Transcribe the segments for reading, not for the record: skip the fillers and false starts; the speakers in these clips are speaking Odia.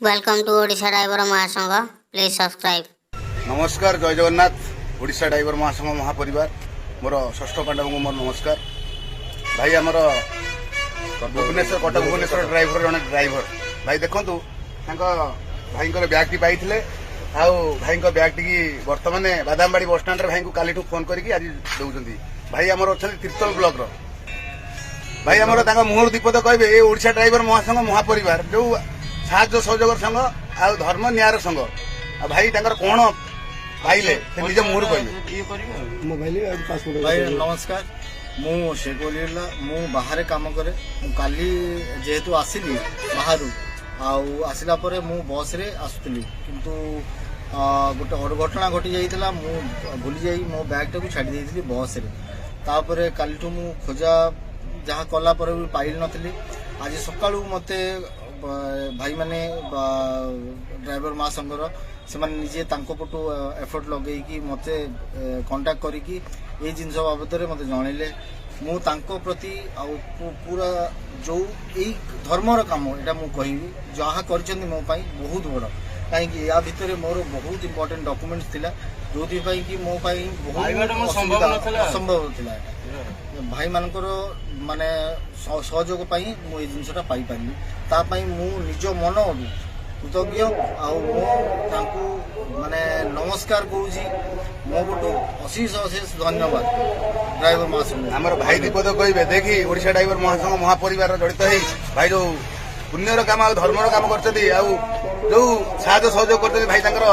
Welcome to Odisha Driver Mahasangha. Please subscribe. ନମସ୍କାର, ଜୟ ଜଗନ୍ନାଥ। ଓଡ଼ିଶା ଡ୍ରାଇଭର ମହାସଂଘ ମହାପରିବାର, ମୋର ଷଷ୍ଠ ପାଣ୍ଡବଙ୍କୁ ମୋର ନମସ୍କାର। ଭାଇ ଆମର ଭୁବନେଶ୍ୱର, କଟକ ଭୁବନେଶ୍ୱର ଡ୍ରାଇଭର, ଜଣେ ଡ୍ରାଇଭର ଭାଇ, ଦେଖନ୍ତୁ, ତାଙ୍କ ଭାଇଙ୍କର ବ୍ୟାଗଟି ପାଇଥିଲେ ଆଉ ଭାଇଙ୍କ ବ୍ୟାଗଟିକି ବର୍ତ୍ତମାନ ବାଦାମବାଡ଼ି ବସଷ୍ଟାଣ୍ଡରେ ଭାଇଙ୍କୁ କାଲିଠୁ ଫୋନ୍ କରିକି ଆଜି ଦେଉଛନ୍ତି। ଭାଇ ଆମର ଅଛନ୍ତି ତିର୍ତ୍ତୋଲ ବ୍ଲକର। ଭାଇ ଆମର ତାଙ୍କ ମୁହଁରୁ ଦିପଦ କହିବେ। ଏ ଓଡ଼ିଶା ଡ୍ରାଇଭର ମହାସଂଘ ମହାପରିବାର ଯୋଉ ସାହାଯ୍ୟ ସହଯୋଗର ସଂଘ ଆଉ ଧର୍ମ ନ୍ୟାୟର ସଂଘ, ଆଉ ଭାଇ ତାଙ୍କର କଣ ପାଇଲେ ସେ ନିଜ ମୁହଁରୁ କହିବେ। ମୋବାଇଲ ଆଉ ପାସପୋର୍ଟ। ଭାଇ ନମସ୍କାର, ମୁଁ ଶେଖ ଅଲିଉଲ୍ଲା। ମୁଁ ବାହାରେ କାମ କରେ। ମୁଁ କାଲି ଯେହେତୁ ଆସିଲି ବାହାରୁ, ଆଉ ଆସିଲା ପରେ ମୁଁ ବସ୍ରେ ଆସୁଥିଲି, କିନ୍ତୁ ଗୋଟେ ଦୁର୍ଘଟଣା ଘଟି ଯାଇଥିଲା। ମୁଁ ଭୁଲି ଯାଇ ମୋ ବ୍ୟାଗ୍ଟାକୁ ଛାଡ଼ି ଦେଇଥିଲି ବସ୍ରେ। ତାପରେ କାଲିଠୁ ମୁଁ ଖୋଜା ଯାହା କଲା ପରେ ବି ପାଇନଥିଲି। ଆଜି ସକାଳୁ ମୋତେ ଭାଇମାନେ ବା ଡ୍ରାଇଭର ମହାସଂଘର ସେମାନେ ନିଜେ ତାଙ୍କ ପଟୁ ଏଫର୍ଟ ଲଗେଇକି ମୋତେ କଣ୍ଟାକ୍ଟ କରିକି ଏଇ ଜିନିଷ ବାବଦରେ ମୋତେ ଜଣେଇଲେ। ମୁଁ ତାଙ୍କ ପ୍ରତି ଆଉ ପୁରା ଯୋଉ ଏଇ ଧର୍ମର କାମ, ଏଇଟା ମୁଁ କହିବି, ଯାହା କରିଛନ୍ତି ମୋ ପାଇଁ ବହୁତ ବଡ଼। କାହିଁକି ୟା ଭିତରେ ମୋର ବହୁତ ଇମ୍ପୋର୍ଟାଣ୍ଟ ଡକୁମେଣ୍ଟସ୍ ଥିଲା, ଯୋଉଥିପାଇଁ କି ମୋ ପାଇଁ ବହୁତ ପାଇବାଟା ମୋ ସମ୍ଭବ ଅସୁବିଧା, ନଥିଲା। ଅସମ୍ଭବ ଥିଲା ଏଇଟା। ଭାଇମାନଙ୍କର ମାନେ ସହଯୋଗ ପାଇଁ ମୁଁ ଏଇ ଜିନିଷଟା ପାଇପାରିଲି। ତା ପାଇଁ ମୁଁ ନିଜ ମନରୁ କୃତଜ୍ଞ ଆଉ ମୁଁ ତାଙ୍କୁ ମାନେ ନମସ୍କାର କହୁଛି। ମୋ ପଟୁ ଅଶେଷ ଅଶେଷ ଧନ୍ୟବାଦ ଡ୍ରାଇଭର ମହାସଂଘ। ଆମର ଭାଇ ଦିପଦ କହିବେ। ଦେଖି, ଓଡ଼ିଶା ଡ୍ରାଇଭର ମହାସଂଘ ମହାପରିବାର ଜଡ଼ିତ ହେଇ ଭାଇ ଯୋଉ ପୁଣ୍ୟର କାମ ଆଉ ଧର୍ମର କାମ କରିଛନ୍ତି ଆଉ ଯୋଉ ସାହାଯ୍ୟ ସହଯୋଗ କରିଛନ୍ତି, ଭାଇ ତାଙ୍କର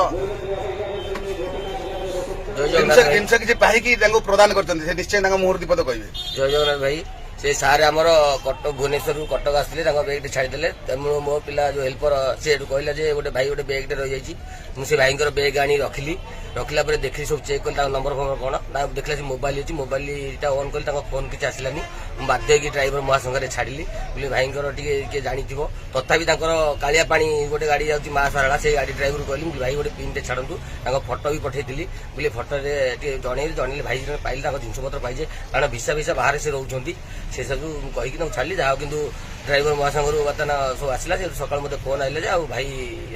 ଜୟ ଜିନିଷ ଜଗନ୍ନାଥ ଭାଇ। ଜିନିଷ କିଛି ପାଇକି ତାଙ୍କୁ ପ୍ରଦାନ କରିଛନ୍ତି, ସେ ନିଶ୍ଚୟ ତାଙ୍କ ମୁହଁରୁ ଦିପଦ କହିବେ। ଜୟ ଜଗନ୍ନାଥ ଭାଇ। ସେ ସାର୍ ଆମର କଟକ, ଭୁବନେଶ୍ୱରରୁ କଟକ ଆସିଥିଲେ, ତାଙ୍କ ବ୍ୟାଗଟେ ଛାଡ଼ିଦେଲେ। ତେଣୁ ମୋ ପିଲା ଯୋଉ ହେଲ୍ପର, ସେ ଏଠୁ କହିଲା ଯେ ଗୋଟେ ଭାଇ ଗୋଟେ ବ୍ୟାଗଟେ ରହିଯାଇଛି। ମୁଁ ସେ ଭାଇଙ୍କର ବ୍ୟାଗ ଆଣି ରଖିଲି। ରଖିଲା ପରେ ଦେଖିଲି, ସବୁ ଚେକ୍ କଲି, ତାଙ୍କ ନମ୍ବର ଫମ୍ବର କ'ଣ ନା ଦେଖିଲା, ସେ ମୋବାଇଲ ଅଛି। ମୋବାଇଲଟା ଅନ୍ କଲି, ତାଙ୍କ ଫୋନ୍ କିଛି ଆସିଲାନି। ମୁଁ ବାଧ୍ୟ ହେଇକି ଡ୍ରାଇଭର ମହାସଂଘରେ ଛାଡ଼ିଲି ବୋଲି ଭାଇଙ୍କର ଟିକେ କିଏ ଜାଣିଥିବ। ତଥାପି ତାଙ୍କର କାଳିଆ ପାଣି ଗୋଟେ ଗାଡ଼ି ଯାଉଛି ମା ସାରଳା, ସେଇ ଗାଡ଼ି ଡ୍ରାଇଭରକୁ କହିଲି, ମୁଁ କହିଲି, ଭାଇ ଗୋଟେ ପିନ୍ଟେ ଛାଡ଼ନ୍ତୁ। ତାଙ୍କ ଫଟୋ ବି ପଠେଇଥିଲି ବୋଲି ଫଟୋରେ ଟିକେ ଜଣେଇଲି। ଜଣେଇଲି, ଭାଇ ଜଣେ ପାଇଲେ, ତାଙ୍କ ଜିନିଷପତ୍ର ପାଇছে, କାରଣ ଭିସା ଭିସା ବାହାରେ ସେ ରହୁଛନ୍ତି। ସେ ସବୁ ମୁଁ କହିକି ତାଙ୍କୁ ଛାଡ଼ିଲି। ଯାହା ହଉ, କିନ୍ତୁ ଡ୍ରାଇଭର ମହାସଂଘରୁ ବର୍ତ୍ତମାନ ସବୁ ଆସିଲା। ସେ ସକାଳୁ ମୋତେ ଫୋନ୍ ଆଇଲେ ଯେ ଆଉ ଭାଇ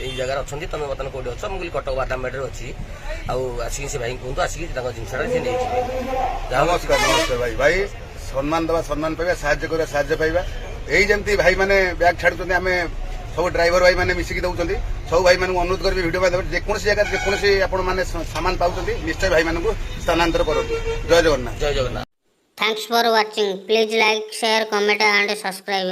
ଏଇ ଜାଗାରେ ଅଛନ୍ତି, ତମେ ବର୍ତ୍ତମାନ କୋଉଠି ଅଛ? ମୁଁ କହିଲି କଟକ ବାଦାମବାଡ଼ିରେ ଅଛି, ଆଉ ଆସିକି ସେ ଭାଇଙ୍କୁ କୁହନ୍ତୁ, ଆସିକି ତାଙ୍କ ଜିନିଷଟା ସେ ନେଇଯିବେ। ଯାହା ହଉ। ନମସ୍କାର, ନମସ୍କାର ଭାଇ। ଭାଇ, ସମ୍ମାନ ଦେବା, ସମ୍ମାନ ପାଇବା, ସାହାଯ୍ୟ କରିବା, ସାହାଯ୍ୟ ପାଇବା। ଏଇ ଯେମିତି ଭାଇମାନେ ବ୍ୟାଗ ଛାଡୁଛନ୍ତି, ଆମେ ସବୁ ଡ୍ରାଇଭର ଭାଇମାନେ ମିଶିକି ଦଉଛନ୍ତି। ସବୁ ଭାଇମାନଙ୍କୁ ଅନୁରୋଧ କରିବି, ଭିଡିଓ ମାଧ୍ୟମରେ ଯେକୌଣସି ଜାଗାରେ ଯେକୌଣସି ଆପଣମାନେ ସାମାନ ପାଉଛନ୍ତି, ନିଶ୍ଚୟ ଭାଇମାନଙ୍କୁ ସ୍ଥାନାନ୍ତର କରନ୍ତୁ। ଜୟ ଜଗନ୍ନାଥ। ଜୟ Jagannath. Thanks for watching. Please like, share, comment and subscribe.